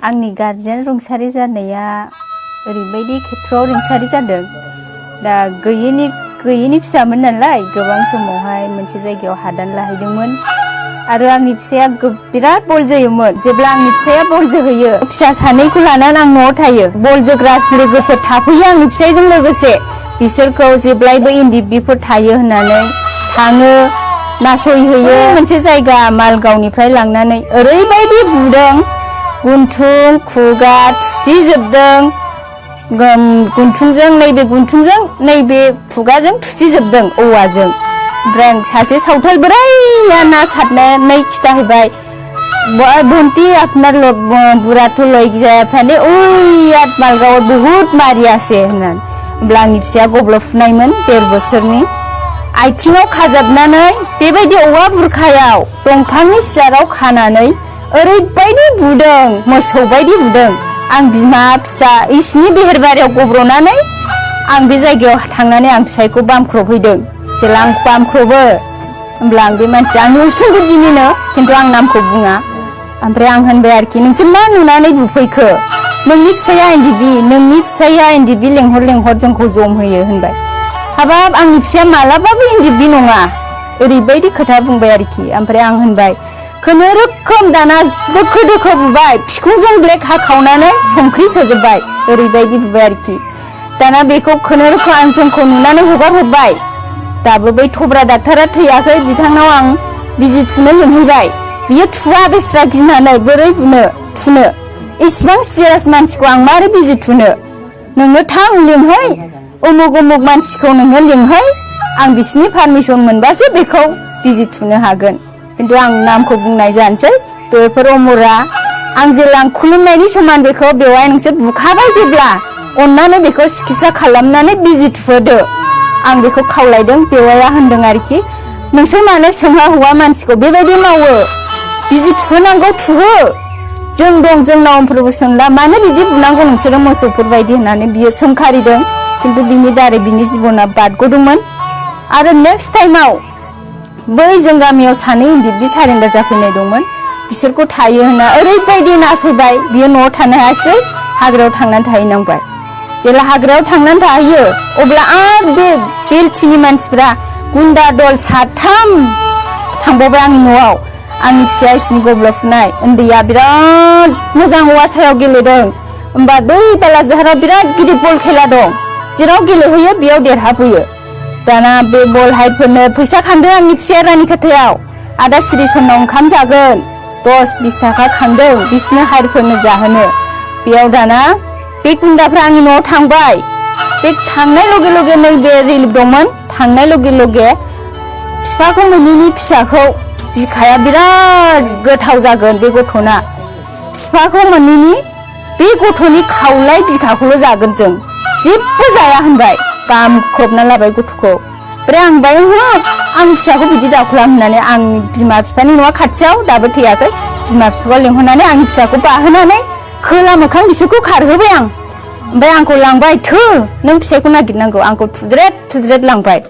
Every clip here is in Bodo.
आंनि गारजेन रुंसारि जानाया ओरैबायदि खेथ्रआव रुंसारि जादों। दा गैयैनि फिसामोन नालाय गोबां समावहाय मोनसे जायगायाव हादान लाहैदोंमोन आरो आंनि फिसाया बिराद बल जोयोमोन। जेब्ला आंनि फिसाया बल जोहैयो फिसा सानैखौ लानानै आं न'आव थायो। बल जोग्रा लोगोफोर थाफैयो आंनि फिसायजों लोगोसे। बिसोरखौ जेब्लायबो इन्दि बिफोर थायो होननानै थाङो नासयहैयो। मोनसे जायगा मालगावनिफ्राय लांनानै ओरैबायदि बुदों गुन्थुं खुगा थुसिजोबदों। गुन्थुंजों नैबे खुगाजों थुसिजोबदों औवाजों। ओमफ्राय सासे सावथाल बोराया ना सारनानै खिथाहैबाय बंटी आपनार बुरा तो लई जाया फाने ओइयात मालगाव बहुत मारियासे होननानै। होमब्ला आंनि फिसाया गब्ल'फुनायमोन 1.5 बोसोरनि। आथिङाव खाजाबनानै बेबायदि औवा बुरखायाव दंफांनि सियाराव खानानै ओरैबायदि बुदों मोसौ बायदि बुदों। आं बिमा फिसा इसिनि बेहेरबारियाव गब्र'नानै आं बे जायगायाव थांनानै आं फिसायखौ बामख्रबहैदों। जेला आं बामख्रबो होमब्ला आं बे मानसिया आंनि उसुं गुदिनिनो, खिन्थु आं नामखौ बुङा। ओमफ्राय आं होनबाय आरोखि नोंसोर मा नुनानै बुफैखो? नोंनि फिसाया इन्दिबि लेंहर जोंखौ जमहोयो होनबाय। हाबाब आंनि फिसाया मालाबाबो इन्दिबि नङा, ओरैबायदि खोथा बुंबाय आरोखि। ओमफ्राय आं होनबाय खुनुरुखुम दाना दोखो बुबाय, बिखुंजों ब्लेक हाखावनानै संख्रि सोजोबबाय, ओरैबायदि बुबाय आरोखि। दाना बेखौ खुनुरुखुम आं जोंखौ नुनानै हगार हरबाय। दाबो बै थब्रा डाक्टारा थैयाखै, बिथांनाव आं बिजि थुनो लिंहैबाय। बियो थुवा बेस्रा गिनानै बोरै थुनो इसिबां सिरियास मानसिखौ आं मारै बिजि थुनो? नोङो थां लिंहै, उमुग मानसिखौ नोङो लिंहै, आं बिसिनि पारमिसन मोनबासो बेखौ बिजि थुनो हागोन। खिन्थु आं नामखौ बुंनाय जानोसै। बेफोर अमरा आं जेला आं खुलुमनायनि समान बेखौ बेवहाय नोंसोर बुखाबाय जेब्ला अननानै बेखौ सिकित्सा खालामनानै बिजि थुहोदो आं बेखौ खावलायदों। बेवाया होनदों आरोखि नोंसोर मानो सोंहा हौवा मानसिखौ बेबायदि मावो? बिजि थुहोनांगौ थुहो, जों दं जोंनाव प्रफेसनला, मानो बिदि बुनांगौ नोंसोरो मोसौफोर बायदि होननानै बियो सोंखारिदों। खिन्थु बिनि दारै बिनि जिबना बारग'दोंमोन। आरो नेक्स्ट टाइमाव बै जों गामियाव सानै इन्दिबि सारेन्डार जाफैनाय दंमोन, बिसोरखौ थायो होनना ओरैबायदि नासयबाय। बियो न'आव थानो हायाखिसै, हाग्रायाव थांनानै थाहैनांबाय। जेला हाग्रायाव थांनानै थाहैयो अब्ला आरो बे बेलथिनि मानसिफ्रा गुन्दा दल 3 थांबावबाय आंनि न'आव। आंनि फिसाया इसिनि गब्ल'फुनाय उन्दैया बिराद मोजां औवा सायाव गेलेदों। होमबा बै बालाजाहाराव बिराद गिदिर बल खेला दं, जेराव गेलेहैयो बेयाव देरहाबोयो। दाना बे बल हाइटफोरनो फैसा खांदों आंनि फिसाया रानिखाथायाव। आदा सिरिसनाव ओंखाम जागोन 10-20 थाखा खांदों बिसिनो हाइटफोरनो जाहोनो। बेयाव दाना बे गुन्दाफ्रा आंनि न'आव थांबाय। बे थांनाय लगे नैबे रिलिफ दंमोन, थांनाय लगे बिफाखौ मोनैनि फिसाखौ बिखाया बिराद गोथाव जागोन बे गथ'ना, बिफाखौ मोनैनि बे गथ'नि खावलाय बिखाखौल' जागोन जों, जेबो जाया होनबाय। बामख्रबना लाबाय गथ'खौ। ओमफ्राय आं होनबाय आंनि फिसाखौ बिदि दाखालाम होननानै आंनि बिमा बिफानि न'आ खाथियाव दाबो थैयाखै। बिमा बिफाखौ लिंहरनानै आंनि फिसाखौ बाहोनानै खोला मोखां बिसोरखौ खारहोबाय आं। ओमफ्राय आंखौ लांबाय नों फिसायखौ नागिरनांगौ, आंखौ थुज्रेद लांबाय।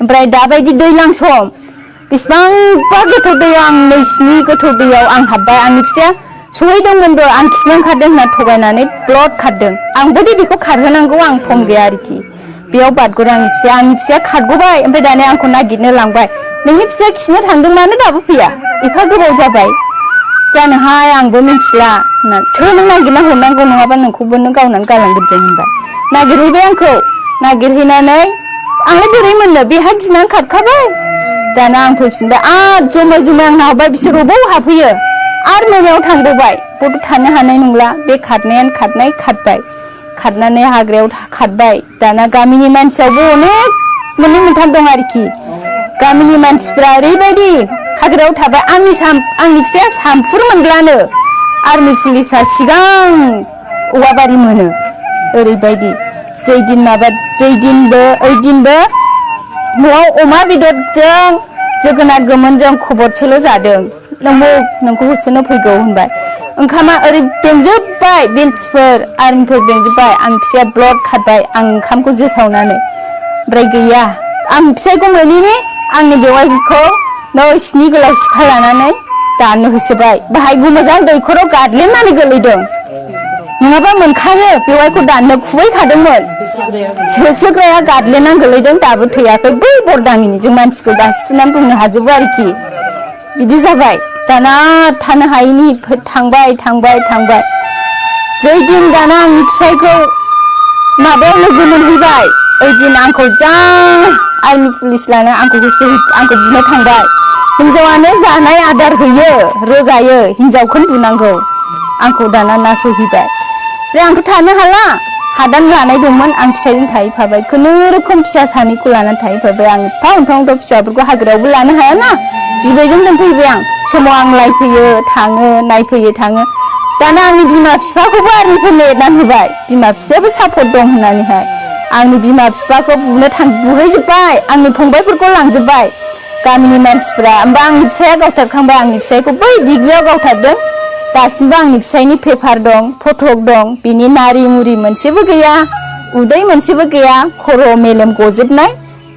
ओमफ्राय दाबायदि दैज्लां सम बेसेबांबा गोथौ दैयाव आं नैसिनि गोथौ दैयाव आं हाबबाय। आंनि फिसाया सहैदोंमोनबो, आं खिनो ओंखारदों होनना थगायनानै ब्लड खारदों। आंबो बेखौ खारहोनांगौ आं फम गैया आरोखि। बेयाव बारग'दों आंनि फिसाया खारग'बाय। ओमफ्राय दानिया आंखौ नागिरनो लांबाय। नोंनि फिसाया खिनो थांदों मानो दाबो फैया? एफा गोबाव जाबाय जानोहाय आंबो मिथिला होननानै नों नागिरना हरनांगौ, नङाबा नोंखौबो नों गावनानै गालांगोन जों होनबाय। नागिरहैबाय आंखौ, नागिरहैनानै आंलाय बोरै मोननो, बेहा गिनानै खारखाबाय। दाना आं फैफिनबाय आरो जमै आं नाहरबाय बिसोर बबाव हाबफैयो। आरो मोनायाव थांबावबाय, बथ' थानो हानाय नंला। बे खारबाय, खारनानै हाग्रायाव खारबाय। दाना गामिनि मानसियावबो अनेक 2-3 दं आरोखि। गामिनि मानसिफ्रा ओरैबायदि हाग्रायाव थाबाय। आंनि फिसाया सामफुर मोनब्लानो आर्मि पुलिसा सिगां औवाबारि मोनो, ओरैबायदि। ओइदिनबो न'आव अमा बेदरजों जोगोनार गोमोनजों खबरसेल' जादों। नोंखौ होसोनो फैगौ होनबाय। ओंखामा ओरै बेंजोब्बाय, बेन्थिफोर आर्मिफोर बेंजोब्बाय। आंनि फिसाया ब्लड खारबाय आं ओंखामखौ जोसावनानै। ओमफ्राय गैया, आंनि फिसायखौ मोनैनि आंनि बेवाइखौ नैसिनि गोलाव सिखा लानानै दाननो होसोबाय। बाहायगौ मोजां दैखराव गादलिननानै गोलैदों। नङाबा मोनखायो बेवाइखौ दाननो खुबैखादोंमोन होसोग्राया गादलेनानै गोलैदों दाबो थैयाखै बै बरदामिनिजों मानसिखौ दासिथुनानै बुंनो हाजोबो आरोखि बिदि जाबाय दाना थानो हायैनि थांबाय जै दिन दाना आंनि फिसायखौ माबायाव लोगो मोनहैबाय ओइ दिन आंखौ जा आर्मि पुलिस लाना आंखौ बुनो थांबाय हिनजावानो जानाय आदार होयो रोगायो हिनजावखौनो बुनांगौ आंखौ दाना नासयहैबाय ओमफ्राय आंथ' थानो हाला हादान लानाय दंमोन आं फिसायजों थाहैफाबाय खुनुरोखोम फिसा सानैखौ लानानै थाहैफाबाय आं एफा फिसाफोरखौ हाग्रायावबो लानो हायाना बिबैजों दोनफैबाय आं समाव आं लायफैयो थाङो नायफैयो थाङो दाना आंनि बिमा बिफाखौबो आर्मिफोर लिरनानै होबाय बिमा बिफायाबो सापर्ट दं होननानैहाय आंनि बिमा बिफाखौ बुहैजोब्बाय आंनि फंबायफोरखौ लांजोब्बाय गामिनि मानसिफ्रा होमबा आंनि फिसाया गावथारखांबाय आंनि फिसायखौ बै डिग्रियाव गावथारदों दासिमबो आंनि फिसायनि पेपार दं फटक दं बिनि नारि मुरि मोनसेबो गैया उदै मोनसेबो गैया खर' मेलेम गजोबनाय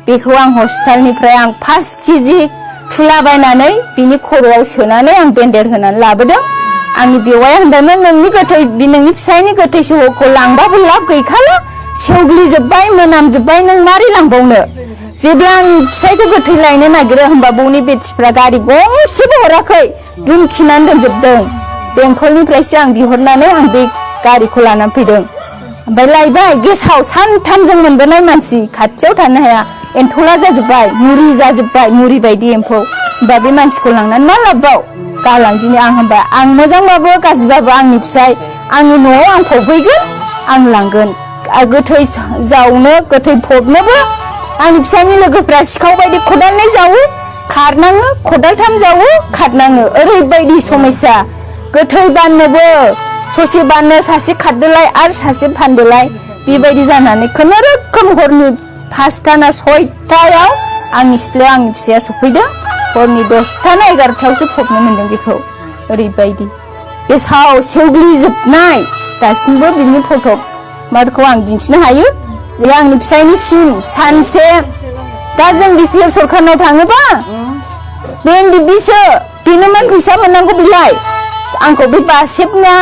बेखौ आं हस्पिटालनिफ्राय आं 5 केजि फुला बायनानै बिनि खर'आव सोनानै आं बेन्डेड होनानै लाबोदों आंनि बेवाया होनदोंमोन नोंनि फिसायनि गोथै सहखौ लांबाबो लाब गैखाला सेवग्लिजोब्बाय मोनामजोब्बाय नों मारै लांबावनो जेब्ला आं फिसायखौ गोथै लायनो नागिरो होमबा बौनि बेटिफ्रा गारि गंसेबो हराखै दुमखिनानै दोनजोबदों बेंटलनिफ्रायसो आं बिहरनानै आं बे गारिखौ लानानै फैदों ओमफ्राय लायबाय गेसाव सानथामजों मोनबोनाय मानसि खाथियाव थानो हाया एन्थला जाजोब्बाय मुरि बायदि एम्फौ होमबा बे मानसिखौ लांनानै मा लाबबाव गालां दिनै आं होनबा आं मोजांबाबो गाज्रिबाबो आंनि फिसाय आंनि न'आव आं फबहैगोन आं लांगोन गोथै जावनो गोथै फबनोबो आंनि फिसायनि लोगोफ्रा सिखाव बायदि खदालनै जावो खारनाङो खदालथाम जावो खारनाङो ओरैबायदि समस्या गोथै बाननोबो ससे बाननो सासे खारदोलाय आरो सासे फानदोलाय बेबायदि जानानै खुनुरोखोम हरनि 5टा ना 6टायाव आंनि सिथ्लायाव आंनि फिसाया सफैदों हरनि 10टा ना 11टायावसो फबनो मोनदों बेखौ ओरैबायदि गेसाव सेवग्लिजोबनाय दासिमबो बिनि फटक मारखौ आं दिन्थिनो हायो जे आंनि फिसायनि सिन सानसे दा जों बिपिएफ सरखारनाव थाङोबा बे एनडिबिसो बेनोमोन फैसा मोननांगौ बिलाय आंखौ बे बासेबना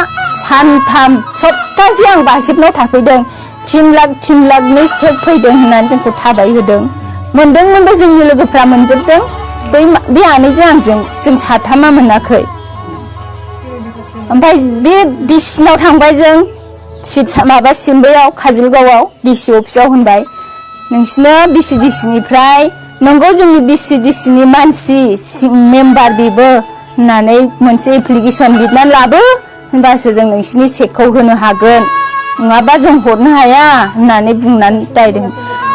सानथाम सप्तासे आं बासेबनाव थाफैदों 3 लाखनि चेक फैदों होननानै जोंखौ थाबाय होदों मोनदोंमोनबो जोंनि लोगोफ्रा मोनजोबदों बे आनैजों आंजों जों साथामा मोनाखै ओमफ्राय बे डिसिनाव थांबाय जों सिम्बैयाव काजलगावआव डिसि अफिसाव होनबाय नोंसिनो बिसिडिसिनिफ्राय नंगौ जोंनि बिसिडिसिनि मानसि मेम्बार बेबो होननानै मोनसे एप्लिकेसन लिरनानै लाबो होनबासो जों नोंसिनि चेकखौ होनो हागोन नङाबा जों हरनो हाया होननानै बुंनानै दायदों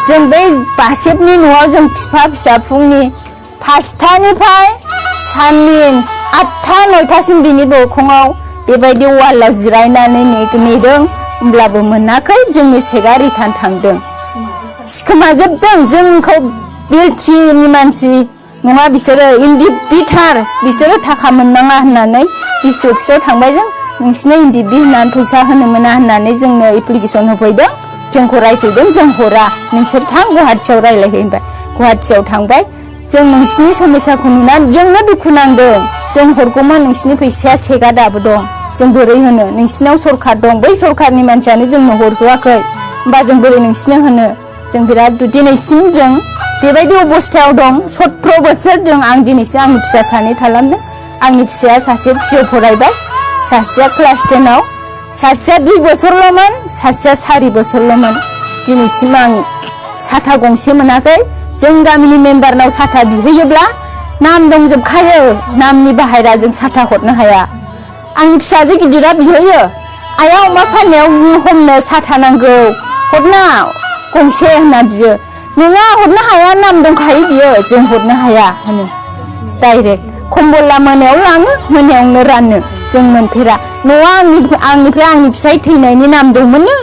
जों बै बासेबनि न'आव जों फिसा फुंनि 5टानिफ्राय साननि 8टा 9टासिम बिनि दरखङाव बेबायदि वालाव जिरायनानै नेदों होमब्लाबो मोनाखै जोंनि चेकआ रिटार्न थांदों सिखोमाजोबदों जोंखौ बिलटिनि मानसि नङा बिसोरो इन्दि बिथार बिसोरो थाखा मोननाङा होननानै डिसि अफिसाव थांबाय जों नोंसिनो इन्दि बि होननानै फैसा होनो मोना होननानै जोंनो एप्लिकेसन होफैदों जोंखौ रायफैदों जों हरा नोंसोर थां गुवाहाटियाव रायलायहै होनबाय गुवाहाटियाव थांबाय जों नोंसिनि समस्याखौ नुनानै जोंनो दुखु नांदों जों हरगौमोन नोंसिनि फैसाया चेकआ दाबो दं जों बोरै होनो नोंसिनाव सरखार दं बै सरखारनि मानसियानो जोंनो हरहोआखै होमबा जों बोरै नोंसिनो होनो जों बिराद दिनैसिम जों बेबायदि अबस्थायाव दं 17 बोसोर जों आं दिनैसो आंनि फिसा सानै खालामदों आंनि फिसाया सासे पिअ फरायबाय सासेया क्लास 10आव सासेया 2 बोसोरल'मोन सासेया 4 बोसोरल'मोन दिनैसिम आं साथा गंसे मोनाखै जों गामिनि मेम्बारनाव साथा बिहैयोब्ला नाम दंजोबखायो नामनि बाहेरा जों साथा हरनो हाया आंनि फिसाजो गिदिरा बिहैयो आया अमा फाननायाव हमनो साथा नांगौ हरना गंसे होनना बियो नोङा हरनो हाया नाम दंखायो बियो जों हरनो हाया होनो डाइरेक्ट खम्बला मोनायाव लाङो मोनायावनो रानो जों मोनफेरा न'आ आंनिफ्राय आंनि फिसाय थैनायनि नाम दंमोननो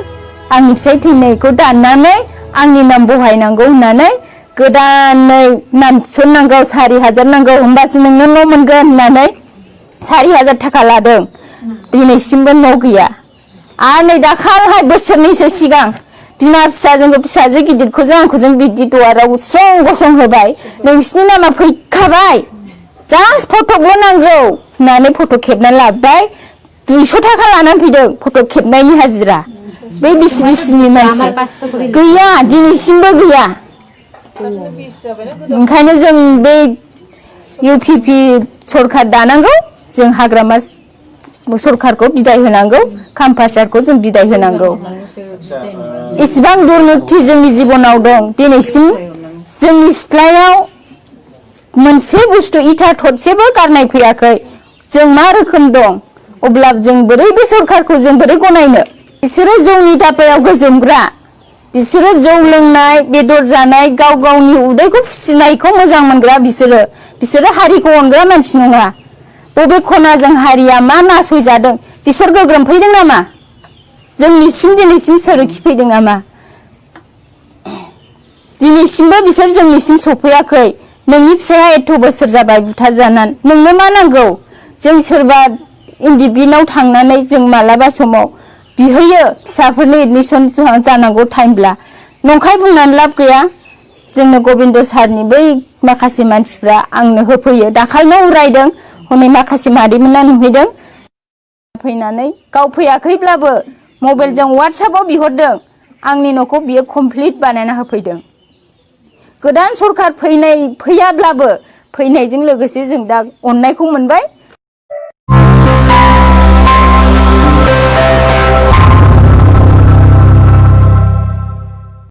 आंनि फिसाय थैनायखौ दाननानै आंनि नाम बहायनांगौ होननानै गोदानै नाम थिसननांगौ 4,000 नांगौ होमबासो नोंनो न' मोनगोन होननानै 4,000 थाखा लादों दिनैसिमबो न' गैया आरो नै दाखालहाय बोसोरनैसो सिगां बिमा फिसाजो गिदिरखौ आंखौ बिदि दुआराव गसं होबाय नोंसिनि नामा फैखाबाय जास्ट फटकल' नांगौ होननानै फट' खेबनानै लाबोबाय 200 थाखा लानानै फैदों फट' खेबनायनि हाजिरा बे बिसिनि मानसि गैया दिनैसिमबो गैया ओंखायनो जों बे UPP सरखार दानांगौ जों हाग्रामा सरखारखौ बिदाय होनांगौ खामफासारखौ जों बिदाय होनांगौ इसिबां दुर्नीति जोंनि जिबनाव दं दिनैसिम जोंनि सिथ्लायाव मोनसे बुस्थु इथा थरसेबो गारनाय फैयाखै जों मा रोखोम दं अब्ला जों बोरै बे सरखारखौ जों बोरै गनायनो बिसोरो जौनि दापायाव गोजोमग्रा बिसोरो जौ लोंनाय बेदर जानाय गाव गावनि उदैखौ फिसिनायखौ मोजां मोनग्रा बिसोरो हारिखौ अनग्रा मानसि नङा बबे खनाजों हारिया मा नासयजादों बिसोर गोग्रोमफैदों नामा जोंनिसिम दिनैसिम सोरखि फैदों नामा दिनैसिमबो बिसोर जोंनिसिम सफैयाखै नोंनि फिसाया एथ' बोसोर जाबाय बुथारजानानै नोंनो मा नांगौ जों सोरबा इन्डिबिनाव थांनानै जों मालाबा समाव बिहैयो फिसाफोरनि एडमिशन जानांगौ टाइमब्ला नंखाय बुंनानै लाब गैया जोंनो गबिन्द सारनि बै माखासे मानसिफ्रा आंनो होफैयो दाखालनो उरायदों हनै माखासे मादैमोना नुहैदों फैनानै गाव फैयाखैब्लाबो मबाइलजों WhatsAppआव बिहरदों आंनि न'खौ बियो कमप्लिट बानायना होफैदों गोदान सरखार फैयाब्लाबो फैनायजों लोगोसे जों दा अननायखौ मोनबाय